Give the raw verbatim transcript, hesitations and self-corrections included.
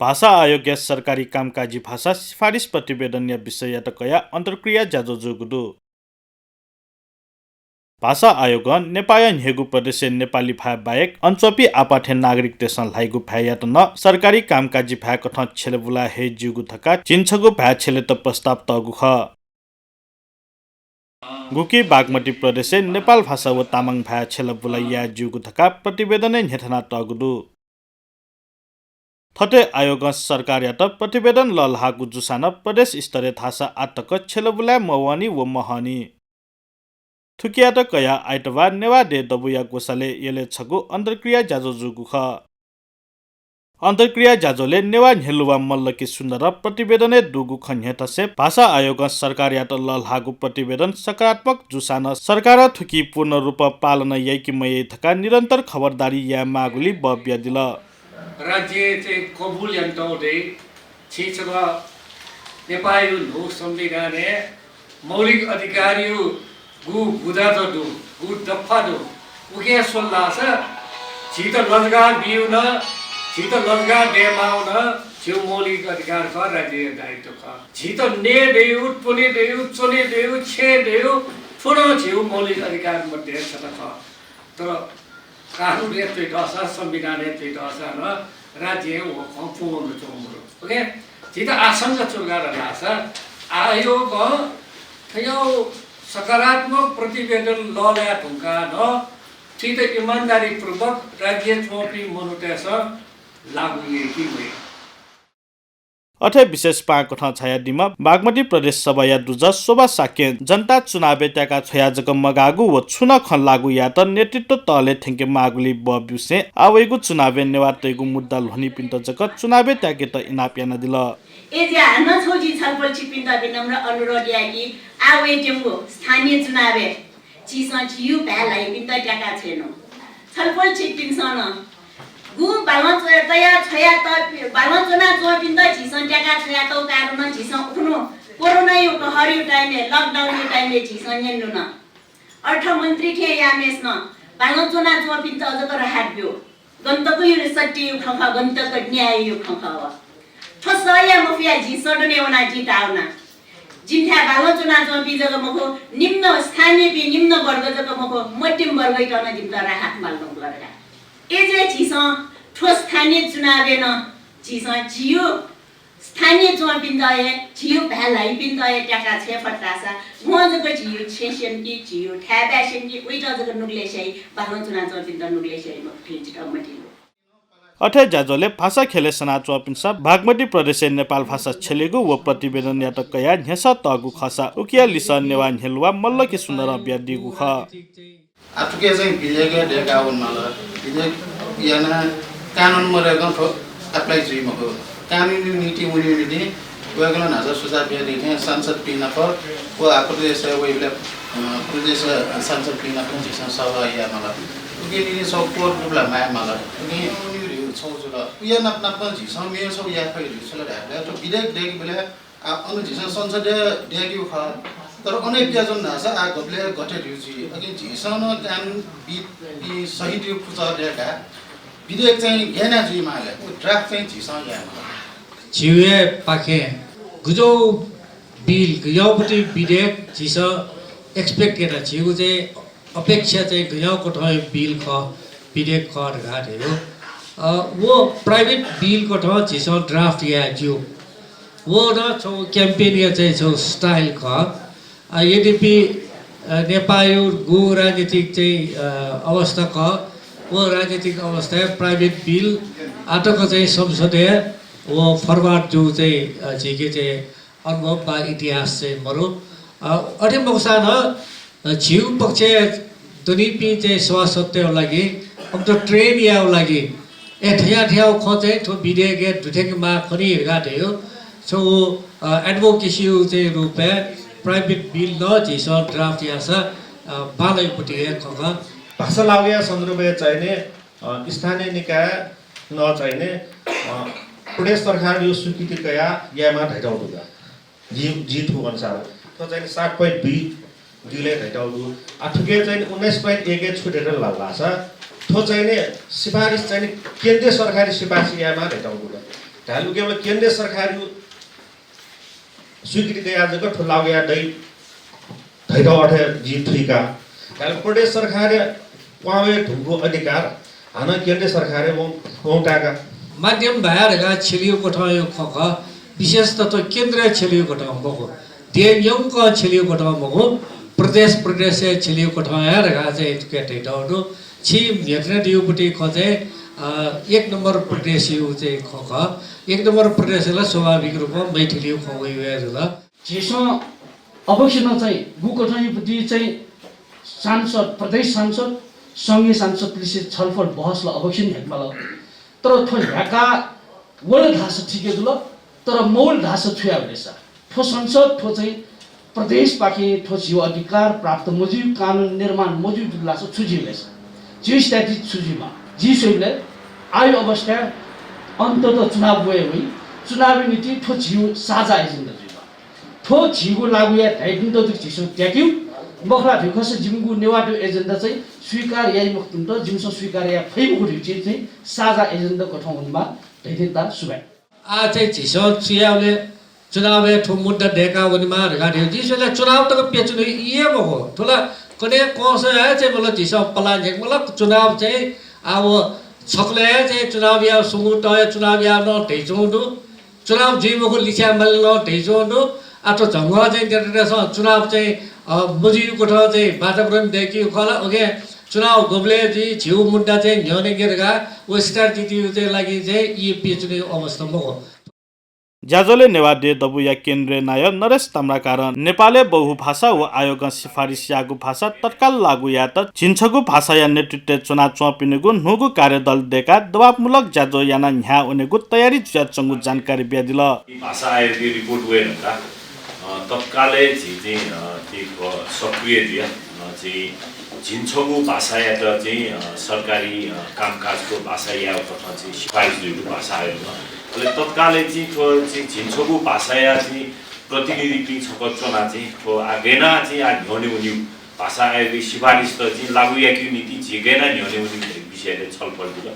भाषा आयोगया सरकारी कामकाजी भाषा सिफारिस प्रतिवेदनया विषययात कयाः अन्तर्क्रिया ज्याझ्वः जूगु दु। भाषा आयोगं नेपाःया न्ह्यगु प्रदेशय् नेपाली भाय् बाहेक अन च्वंपिं आपाः थें नागरिकतय्सं ल्हाइगु भाय्‌यात नं सरकारी कामकाजी भाय्‌कथं छ्यले बुलाः हये ज्यूगु धकाः झिंछगू भाय् छ्यलेत प्रस्ताव तःगु खः। गुकी बागमती प्रदेशय् नेपाल भाषा व तामाङ भाय् छ्यले बुलाः याये ज्यूगु धकाः प्रतिवेदनय् न्ह्यथनातःगु दु। थथे आयोगं सरकारयात प्रतिवेदन लःल्हाःगु जूसां नं प्रदेश स्तरय् धाःसा आः तक छ्यले बुलाये मवःनि व महःनि। थुकियात कयाः आइतबाः नेवाः देय् दबूया ग्वसालय् यलय् छगू अन्तर्क्रिया ज्याझ्वः जूगु खः। अन्तर्क्रिया ज्याझ्वलय् नेवाः न्ह्यलुवा मल्ल के सुन्दरं प्रतिवेदनय् दुगु खँ न्ह्यथंसें भाषा आयोगं सरकारयात लःल्हाःगु प्रतिवेदन सकारात्मक जूसां नं सरकारं थुकी पूर्ण रूपं पालन याइ कि मयाइ धकाः निरन्तर खबरदारी याये माःगुलिइ बः बियादिल। राज्यय् चाहिँ कबुल यानातःगु दइ। छिं छकः नेपाःया न्हू संविधानय् मौलिक अधिकारया गु बुँदा दु, गु दफा दु, उकिं स्वल धाःसा झीत लजगाः बीगु नं, झीत लजगाः दयेमाःगु नं झीगु मौलिक अधिकार खः, राज्यया दायित्व खः। झीत नये दइगु, त्वने दइगु, च्वने दइगु, छ्यये दइगु, थ्व नं झीगु मौलिक अधिकार मध्ये छता खः। तर कानुनय् च्वइतःसा, संविधानय् च्वइतःसा नं राज्यं व खँ पूवंके च्वंगु मदु। OK, झीत आशंका छु का धाःसा आयोगं थ्व सकारात्मक प्रतिवेदन लःल्हाये धुंकाः नं थुइत इमानदारीपूर्वक राज्यय् च्वंपिं मनूतय्सं लागू याइ कि मयाइ। अथे विशेष पाहां कथं झायादीम्ह बागमती प्रदेश सभाया दुजः शोभा शाक्यं जनता चुनावय् त्याका छ्वयाः जक मगाःगु व छुं नं खँ लागू यायेत नेतृत्व तःलय् थ्यंके माःगुलिइ बः ब्यूसें आः वइगु चुनावय् नेवाःतय्गु मुद्दा ल्ह्वनीपिन्त जक चुनावय् त्याकेत इनाप यानादिल। अय्‌जुयाः हानं छगू जिं छलपोल छिकपिन्त विनम्र अनुरोध याये कि आः वयेत्यंगु स्थानीय चुनावय् झीसं झीगु भाय् ल्हाइपिन्त त्याका छ्वयेनु। छलपोल छिकपिन्सं नं गुगु बालं च्वया तया छ्वया त, बालं च्वनाच्वंपिन्त झीसं त्याका छ्वयातःगु कारणं झीसं उखुन्हु कोरोनाया कहरया time-य्, lockdown-या time-य् झीसं न्यनागु नं अर्थमन्त्री थें याःम्हय्‌सिनं बालं च्वनाच्वंपिन्त जक राहत ब्यू। गन तक सत्यया खँ खः, गन तक न्यायया खँ खः व। थ्व सह याये मफयाः जिं सदनय् वनाः जिं धाःगु नं। जिमिथाय् बालं च्वनाच्वंपिं जक मखु, निम्न स्थानीयपिं निम्न वर्ग जक मखु, मध्यम वर्गयात नं जिमित राहत माल धुंकल धकाः। अय्‌जुयाः झीसं थ्व स्थानीय चुनावय् नं झीसं झीगु स्थानीय च्वंपिन्त हे, झीगु भाय् ल्हाइपिन्त हे त्याका छ्वये फत धाःसा वं जक झीगु छेँ स्यन कि, झीगु थाय्‌बाय् स्यन कि, वइत जक नुगलय् स्याइ, बालं च्वनाच्वंपिन्त नुगलय् स्याइ मखु थें जितः मतिइ दु। अथे ज्याझ्वलय् भाषा ख्यलय् सनाच्वंपिन्सं बागमती प्रदेशय् नेपाल भाषा छ्यलेगु व प्रतिवेदनयात कयाः न्ह्यसः तःगु खःसा उकिया लिसः नेवाः न्ह्यलुवा मल्ल के सुन्दरं बियादीगु खः। आः थुके चाहिँ विधेयक दय्‌का वनेमाल। विधेयक यानाः कानुन मदय्‌कं थ्व apply जुइ मखु। कानुनी नीति वनेगु निंतिं वय्‌कलं न्हाचः सुझाव बियादीथें सांसदपिं नाप व आः प्रदेशय् वइबलय्, अ, प्रदेश सांसदपिं नाप झीसं सल्लाह यायेमाल। उकिया निंतिं छगू कोर दुबला मायेमाल। उकिं वनेगु छगू जुल। उया नाप नाप झीसं मेगु छगू याये फइ धइगु छु ला धायेबलय् थ्व विधेयक दय्‌केबलय् आः अन झीसं संसदय् दय्‌केगु खः। तर अन पियाच्वन धाःसा आः गबलय् गथे जुइ जुइ। अकिं झीसं नं कानुनविद्पिं सहितया पुचः दय्‌काः विधेयक चाहिँ गय् याना जुइमाल, व draft चाहिँ झीसं यायेमाल। झीगु हे पाखें गुज्याःगु बिल, गुज्याःगु पति विधेयक झीसं expect याना, झीगु चाहिँ अपेक्षा चाहिँ गुज्याःगु कथंया बिल खः, विधेयक खः धकाः धयागु। अ, व private बिल कथं झीसं draft याये ज्यू। व नं छगू campaign-या चाहिँ छगू style खः। अ, यद्यपि, अ, नेपाःया गुगु राजनीतिक चाहिँ, अ, अवस्था खः, व राजनीतिक अवस्थाय् private बिल आःतक चाहिँ संसदय् व forward जूगु चाहिँ, अ, झीके चाहिँ अनुभव वा इतिहास चाहिँ मरु। अ, अथे मखुसां नं, अ, झीगु पक्षय् दनिपिं चाहिँ सभासदतय्‌गु लागि, अन train यायेगु लागि, ए, थज्याः थज्याःगु खँ चाहिँ थ्व विधेयकय् दुथ्याकेमाः खनी धकाः धयागु छगू, अ, advocacy-या चाहिँ रूपय् private बिल नं झीसं draft याःसा, अ, बांलाइगु पति हे खँ खः। भाषा लागूया सन्दर्भय् चाहिँ नि, अ, स्थानीय निकायं चाहिँ नि, अ, प्रदेश सरकारया स्वीकृति कयाः यायेमाः धयातःगु दु का। जि, जि थुगु अनुसार। थ्व चाहिँ नि सात point दुई, दुईलय् धयातःगु दु। आः थुके चाहिँ नि उन्नाइस point एक-य् छु धयातल धाःसा, थ्व चाहिँ नि सिफारिस चाहिँ नि केन्द्रीय सरकारं सिफारिस यायेमाः धयातःगु दु। धालुकेमा केन्द्रीय सरकारया स्वीकृति कयाः जक थ्व लागू याये दइ धइथं अथे जिं थुइका। धालु प्रदेश सरकारया क्वहां वये धुंकूगु अधिकार हानं केन्द्रीय सरकारया वं, वं ताय्‌का। माध्यम भाय् धकाः छ्यलिगु कथंया खँ खः, विशेषतः थ्व केन्द्रय् छ्यलिगु कथं मखु, देय् न्यंकं छ्यलिगु कथं मखु, प्रदेश प्रदेशय् छ्यलिगु कथं हे धकाः चाहिँ थुके धइथं दु। छिं न्ह्यथना दिउपति खँ चाहिँ, अ, एक नम्बर प्रदेशया चाहिँ खँ खः। एक नम्बर प्रदेशय् ला स्वाभाविक रूपं मैथिलीया खँ वइ वया जुल। झीसं अवश्य नं चाहिँ गुकथंयापति चाहिँ सांसद, प्रदेश सांसद, संघीय सांसद लिसे छलफल बहस ला अवश्य नं ह्याकेमाल। तर थ्व ह्याका वल धाःसा ठीक हे जुल, तर मवल धाःसा छु याये भलेसा थ्व संसद, थ्व चाहिँ प्रदेशपाखें थ्व झीगु अधिकार प्राप्त मजुइगु, कानुन निर्माण मजुइगु जुल धाःसा छु जुइ भलेसा, झीगु स्थिति छु जुइमाः? जिं स्वयेबलय् आःया अवस्था अन्ततः चुनाव वये वइ। चुनावया निंतिं थ्व झीगु साझा एजेन्डा जुइमाः। थ्व झीगु लागू याये धयादीत जक झीसं त्याकेगु मखु ला धइगु खःसा जिमिगु नेवाःतय् एजेन्डा चाहिँ स्वीकार याइ मखुत, जिमिसं स्वीकार याये फइ मखु धइगु चिज चाहिँ साझा एजेन्डा कथं वनेमाः धइथें ताः। सुभाय्। आः चाहिँ झीसं छु यायेबलय् चुनावय् थ्व मुद्दा दय्‌का वनेमाः धकाः धयागु। जिं स्वयेबलय् चुनाव तक प्यचुने ई हे मखु। थ्व ला कन्हय् कंस हे चाहिँ मला झीसं पलाः न्ह्याकेमाल। चुनाव चाहिँ आः व छकलय् हे चाहिँ चुनावया सुंगू तहया चुनाव यायेगु नं धयाच्वंगु दु। चुनाव जुइ मखु लिछ्याये माले नं धयाच्वंगु दु। आः थ्व झंगः चाहिँ नेतृत्वं चुनाव चाहिँ, अ, मजुइगु कथं चाहिँ वातावरण दय्‌कीगु खः ला। OK, चुनाव गबलय् जुइ, झीगु मुद्दा चाहिँ न्ह्यःने गेर गाः, व strategy-या चाहिँ लागि चाहिँ ई प्यचुने अवस्था मखु। ज्याझ्वलय् नेवाः देय् दबूया केन्द्रीय नायः नरेश ताम्राकारं नेपालय् बहुभाषा व आयोगं सिफारिस याःगु भाषा तत्काल लागू यायेत झिंछगू भाषाया नेतृत्वय् च्वनाच्वंपिनिगु न्हूगु कार्यदल दय्‌काः दबावमूलक ज्याझ्वः यानाः न्ह्याः वनेगु तयारी जुयाच्वंगु जानकारी बियादिल। भाषा आयोगया रिपोर्ट वये धुंकाः, अ, तत्कालय् झी चाहिँ, अ, ति, अ, सक्रिय जुयाः, अ, चाहिँ झिंछगू भाषायात चाहिँ, अ, सरकारी, अ, कामकाजको भाषा यायेगु कथं चाहिँ सिफारिस जुइगु भाषा आयोगं। अले तत्कालय् चाहिँ थ्व चाहिँ झिंछगू भाषाया चाहिँ प्रतिनिधिपिं छकः च्वनाः चाहिँ थ्व आः गय् यानाः चाहिँ आः न्ह्यःने वनीगु भाषा आयोगया सिफारिसत चाहिँ लागू याकेगु निंतिं झी गय् यानाः न्ह्यःने वनीगु धइगु विषयलय् छलफल जुल।